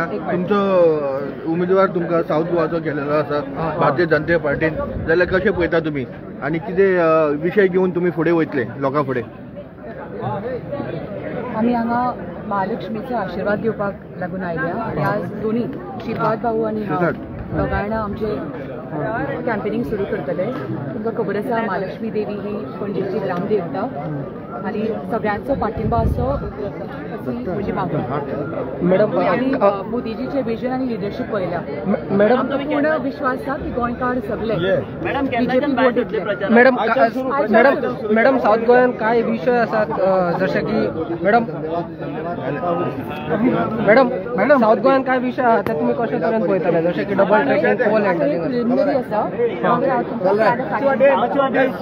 तुमचो उमेदवार तुमकां सावथ गोवाचो केलेलो आसा भारतीय जनता पार्टीन, जाल्यार कशें पळयता तुमी आनी कितें विशय घेवन तुमी फुडें वयतले लोकां फुडें? आमी हांगा महालक्ष्मीचो आशिर्वाद घेवपाक लागून आयल्या आनी आज दोनी श्रीपाद भाऊ आनी हांव दोगांय जाणां आमचे कॅम्पेनिंग सुरू करतले. तुमकां खबर आसा महालक्ष्मी देवी ही पणजेची ग्रामदेवता आनी सगळ्यांचो पाठिंबा आसचो अशी म्हजी मागणी. मॅडम, आनी मोदीजीचें विजन आनी लिडरशीप पळयल्या, मॅडम पूर्ण विश्वास आसा की गोंयकार सगळे बीजेपी वोट दितले. मॅडम, मॅडम मॅडम सावथ गोंयान काय विशय आसात, जशे की मॅडम मॅडम मॅडम सावथ गोंयान काय विशय आहा ते तुमी कशे तरेन पळयतले, जशे की double tracking, pole handling? Preliminary आसा. मागीर हांव तुमकां गरज.